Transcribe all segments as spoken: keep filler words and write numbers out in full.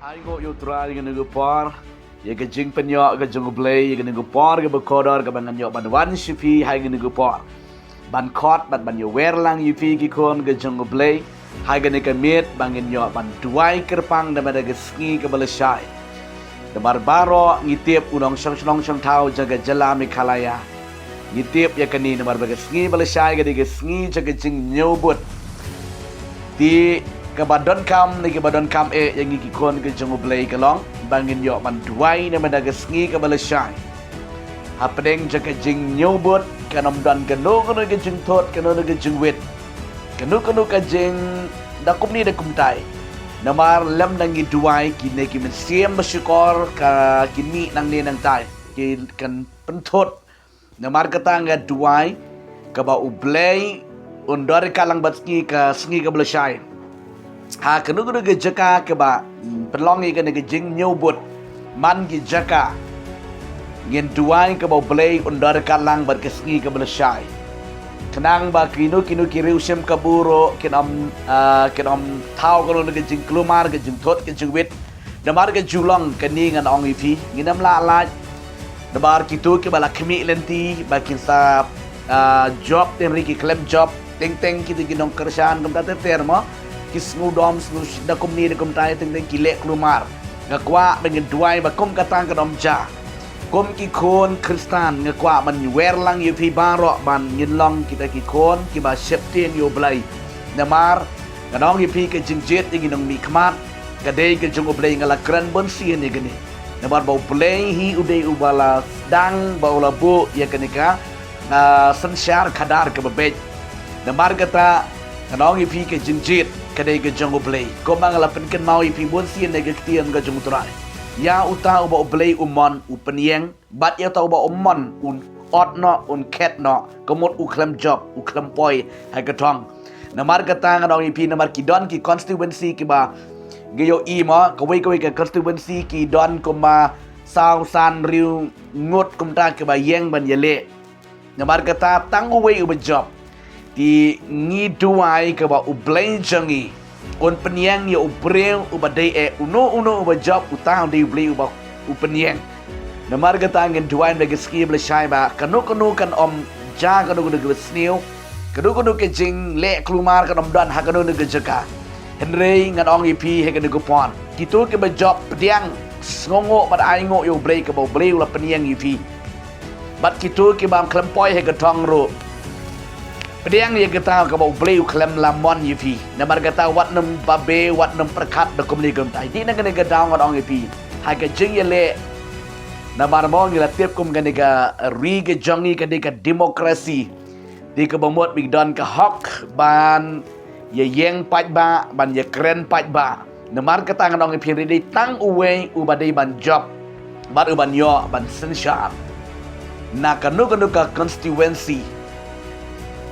Ai nguh ïa u Trai ïa kane ka por, ïa ka jingpynïoh ka jong u Blei ïa kane ka por kaba kordor kaba ngan ïoh ban wan sha phi ha kane ka por, ban khot bad ban ïawer lang ïa phi ki khun ka jong u Blei ha kane ka miet ba ngin ïoh ban duwai kyrpang namar ka sngi kaba lashai. Namar baroh ngi tip u nongshong shnong shong thaw jong ka jylla Meghalaya. Ngi tip ïa kane namar ba ka sngi ba lashai ka dei ka sngi jong ka jingñiewbud. Te kaba donkam ne kaba donkam eh ïa ngi ki khun ka jong u Blei ka long ba ngin ïoh ban duwai namar ka sngi kaba lashai. Hapdeng jong ka jingñiewbud kan ym don kano kano ka jingthut, kano kano ka jingwit, kano kano ka jing da kumne da kumtai. Namar lymda ngi duwai, kine ki mynsiem ba shukor ka, ki mih nangne nangtai, ki kan pynthut. Namar kata nga duwai kaba u Blei un don ryngkat lang bad ngi ka sngi kaba lashai. Ha kano kano ka jaka kaba, mm, pynlong ïa kane ka jingñiewbud man ki jaka, ngin duwai kaba u Blei un don ryngkat lang bad ka sngi kaba lashai. Khnang ba kino kino ki riew shim kabu ruh kin ym, ah, kin ym thaw kano kano ka jingkulmar, ka jingthut, ka jingwit. Namar ka ju long kane ngan ong ïa phi, ngin ym lah lait. Namar kito kiba la khmih lynti ba kin sa, ah, jop, teng ruh ki khlem jop, teng teng kito ki nongkyrshan kumta ter ter mo, ki sngewdom, sngew da kumne da kumtai, teng teng ki leh kulmar. Nga kwah ba ngin duwai ba kum kata kan ym jia. Kum ki khun Khristan nga kwah ban wer lang ïa phi baroh ban ngin long kita ki khun kiba sheptieng ïa u Blei. Namar ngan ong ïa phi ka jingjied ïa ngi nongmihkhmat ka dei ka jong u Blei, nga la kren bun sien ïa kane. Namar ba u Blei hi u dei uba la sdang, ba u la buh ïa kane ka, ah, synshar khadar kaba beit. Namar kata ngan ong ïa phi ka jingjied ka dei ka jong u Blei. Kumba nga la pynkynmaw ïa phi bun sien ïa ka ktien ka jong u Trai. Ïa uta uba u Blei u mon u pynïeng, bad ïa uta uba um mon un ot noh, un khet noh, ka mut u khlem jop, u khlem poi ha ka thong. Namar kata ngan ong ïa phi, namar ki don ki constituency kiba ngi ïohi mo, kawei kawei ka constituency ki don kumba saw san hynriew ngut kumta kiba ïeng ban ïaleh. Namar kata tang uwei uba jop. Te ngi duwai kaba u Blei jong ngi un pynïeng ïa u briew uba dei eh, uno uno uba jop, uta u dei u Blei uba u pynïeng. Namar kata ngin duwai ba ka sngi ba lashai ba kano kano kan ym jia kano kano kaba sniew, kano kano ka jingleh kulmar kan ym don ha kano kano ka jaka. Hynrei ngan ong ïa phi ha kane ka por, kito kiba jop, pdiang, sngewnguh bad ainguh ïa u Blei kaba u Blei u la pynïeng ïa phi. Bad kito ki bym khlem poi ha ka thong ruh, pdiang ïa kata kaba u Blei u khlem la mon ïa phi. Namar kata wat nym babe, wat nym pyrkhat da kumne kumtai. Dei na kane ka daw ngan ong ïa phi, ha ka jingïaleh, namar mo ngi la tip kum kane ka ri ka jong ngi ka dei ka democracy. Dei kaba mut ba ngi don ka hok ban ïa ïeng paidbah, ban ïa kren paidbah. Namar kata ngan ong ïa phi, hynrei dei tang uwei uba dei ban jop bad uban ïoh ban synshar na kano kano ka constituency.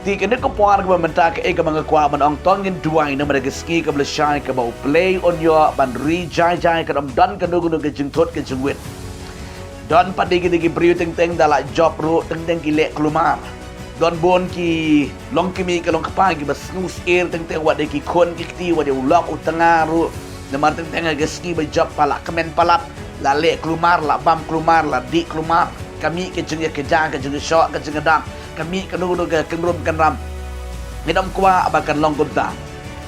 Te kane ka por kaba mynta kaei kaba nga kwah ban ong, to ngin duwai namar ka sngi kaba lashai kaba u Blei un ïoh ban ri jai jai, kan ym don kano kano ka jingthut ka jingwit. Don pat de kine ki briew teng teng da la jop ruh teng teng ki leh kulmar. Don bun ki longkmie ki longkpa kiba sngewsyier teng teng, wat de ki khun ki kti, wat de u lok u tnga ruh. Namar teng teng ha ka sngi ba jop pat la kmen palat, la leh kulmar, la bam kulmar, la dih kulmar. Ka mih ka jingïakajia, ka jingïashoh, ka jingïadap, ka mih kano kano ka kynrum kynram. Ngin ym kwah ba kan long kumta.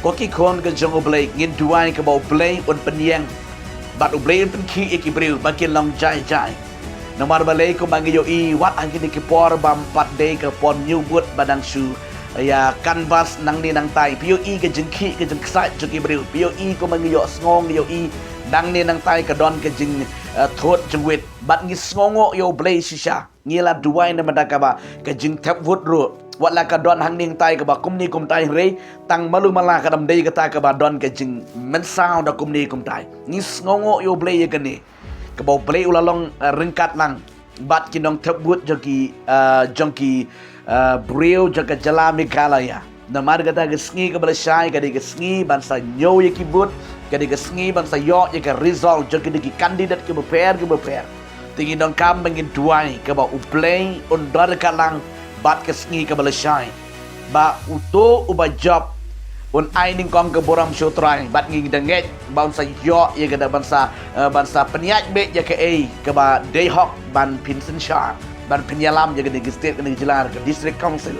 Ko ki khun ka jong u Blei, ngin duwai kaba u Blei un pynïeng bad u Blei un pynkhih ïa ki briew ba kin long jai jai. Namar balei kumba ngi ïohi wat ha kine ki por bym pat dei ka por ñiewbud ba dang shu ïa canvass nangne nangtai. Phi ïohi ka jingkhih ka jingksaid jong ki briew. Phi ïohi kumba ngi ïohsngew, ngi ïohi nangne nangtai ka don ka jing, eh, thut jingwit. Bad ngi sngewnguh ïa u Blei shisha. Ngi la duwai na bynta kaba ka jingthep vote ruh, wat la ka don hangne nangtai kaba kumne kumtai, hynrei tang malu mala ka dang dei kata kaba don ka jingmynsaw da kumne kumtai. Ngi sngewnguh ïa u Blei ïa kane, kaba u Blei u la long, eh, ryngkat lang bad ki nongthep vote jong ki, eh, jong ki, eh, briew jong ka jylla Meghalaya. Namar kata ka sngi kaba lashai ka dei ka sngi ban sa ñiew ïa ki vote, ka dei ka sngi ban sa ïoh ïa ka result jong kine ki candidate kiba pher kiba pher. Te ngi donkam ba ngin duwai kaba u Blei un don ryngkat lang bad ka sngi kaba lashai, ba uto uba jop Un ai nyngkong ka burom sha u Trai, bad ngi da ngeit ba un sa ïoh ïa ka da ban sa, eh, ban sa pynïaid beit ïa kaei kaba dei hok ban pynsynshar, ban pynïalam ïa kane ka state, kane ka jylla, ka district council.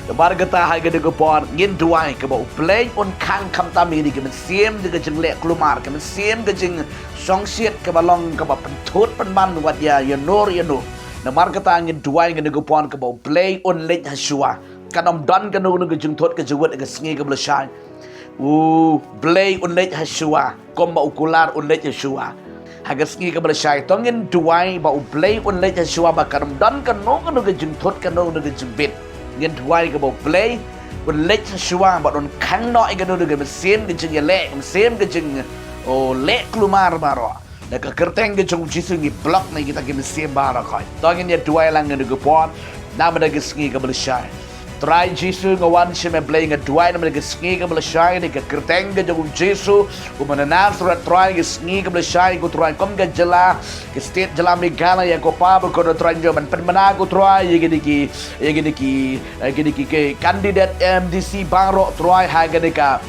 Namar kata ha kane ka por ngin duwai kaba U Blei un khang khamtam ïa kane ka mynsiem, ïa ka jingleh kulmar, ka mynsiem ka jingshongshit kaba long kaba pynthut pynban wat ïa ïa no ïa no. Namar kata ngin duwai ha kane ka por kaba U Blei un leit ha shuwa. Kan ym don kano kano ka jingthut ka jingwit ha ka sngi kaba lashai. U Blei un leit ha shuwa, kumba u kular un leit ha shuwa. Ha ka sngi kaba lashai to ngin duwai ba U Blei un leit ha shuwa, ba kan ym don kano kano ka jingthut, kano kano ka jingbit. Ngin duwai kaba U Blei un leit ha shuwa bad un khang noh ïa kano kano ka mynsiem ka jingïaleh, mynsiem ka jing, oh, leh kulmar baroh. Da ka kyrteng ka jong U Jisu ngi block na kita ki mynsiem baroh. To ngin ïa duwai lang ha kane ka por namar ka sngi kaba lashai. Trai Jisu, nga wan sha me Blei, nga duwai namar ka sngi kaba lashai, ha ka kyrteng ka jong U Jisu uba na Nasareth. Trai, ka sngi kaba lashai ko Trai, kum ka jylla, ka state jylla Meghalaya ko Pa bakordor, Trai, ngi ïoh ban pynbna ko Trai ïa kine ki, ïa kine ki, ïa kine ki, ki candidate M D C baroh Trai ha kane ka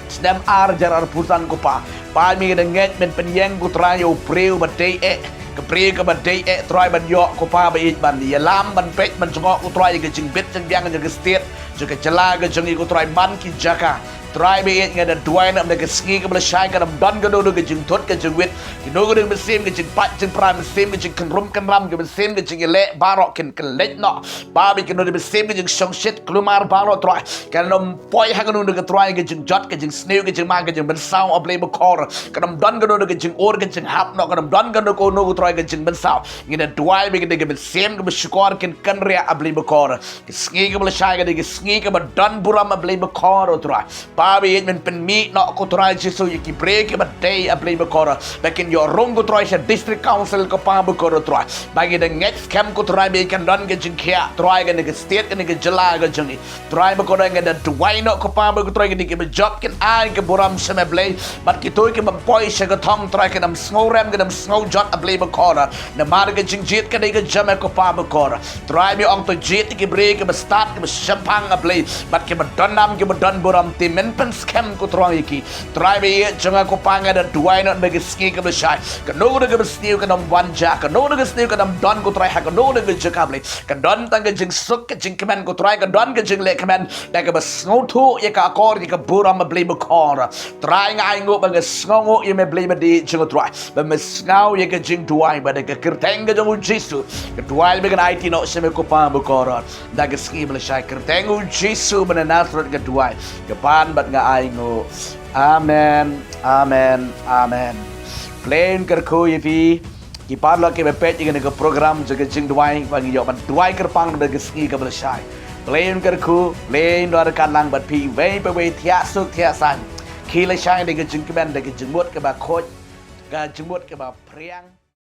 snem ar hajar arphew san ko Pa. Pa, me ngi da ngeit men pynïeng ko Trai ïa u briew ba dei eh, ka briew kaba dei eh Trai, ban ïoh ko Pa ba ïeit ban ïalam, ban peit, ban jngoh ko Trai ïa ka jingbit jingbiang jong ka state, jong ka jylla ka jong ngi ko Trai, man ki jaka. Trai ba ïeit, nga da duwai namar ka sngi kaba lashai kan ym don kano kano ka jingthut ka jingwit, kano kano ka mynsiem ka jingpait jingpra, mynsiem ka jingkynrum kynram, ka mynsiem ka jingïaleh baroh kin, kin leit noh. Pa, ba kano kano ka mynsiem ka jingshongshit kulmar baroh Trai kan ym poi ha kano kano ka Trai ka jingjot, ka jingsniew, ka jingma, ka jingmynsaw, A Blei bakordor. Kan ym don kano kano ka jingïoh ka jinghap noh, kan ym don kano kano ka Trai ka jingmynsaw. Ngi da duwai ba kane ka mynsiem kaba shukor kin kynriah, A Blei bakordor. Ka sngi kaba lashai ka dei ka sngi kaba don burom, A Blei bakordor Trai. Pa, ba ïeit men pynmih noh ko Trai Jisu ïa ki briew kiba dei, A Blei bakordor, ba kin ïoh rung ko Trai sha district council ko Pa bakordor Trai. Ba ngi da ngeit skhem ko Trai ba kan don ka jingkhiah Trai ha kane ka state, ha kane ka jylla ka jong ngi. Trai bakordor, nga da duwai noh ko Pa bakordor, kine kiba jop kin ai ka burom sha me Blei, bad kito kiba poi sha ka thong Trai kin ym sngewrem, kin ym sngewjot, A Blei bakordor. Namar ka jingjied ka dei ka jong me ko Pa bakordor. Trai, me ong to jied ïa ki briew kiba stad, kiba shemphang, A Blei, bad kiba don nam, kiba don burom, te men pynskhem ko Trai ïa ki. Trai ba ïeit jong nga ko Pa, nga da duwai noh ba ka sngi kaba lashai kano kano kaba sniew kan ym wan jia, kano kano ka sniew kan ym don ko Trai ha kano kano ka jaka, Blei. Kan don tang ka jingsuk, ka jingkmen ko Trai, kan don ka jingleh kmen da kaba sngewthuh ïa ka akor, ïa ka burom, A Blei bakordor. Trai, nga ainguh bad nga sngewnguh ïa me Blei, me dei jong nga Trai, ba me sngew ïa ka jingduwai, bad da ka kyrteng ka jong U Jisu nga duwai ba kan aiti noh sha me ko Pa bakordor. Da ka sngi ba lashai, kyrteng U Jisu ba na Nasareth nga duwai, nga pan bad nga ainguh. Amen. Amen. Amen. Blei un kyrkhu ïa phi ki paralok kiba peit ïa kane ka program jong ka jingduwai, ba ngi ïoh ban duwai kyrpang da ka sngi kaba lashai. Blei un kyrkhu, Blei un don ryngkat lang bad phi iwei pa iwei, thiah suk thiah saiñ. Khie lashai da ka jingkmen, da ka jingmut kaba khuid, ka jingmut kaba phriang.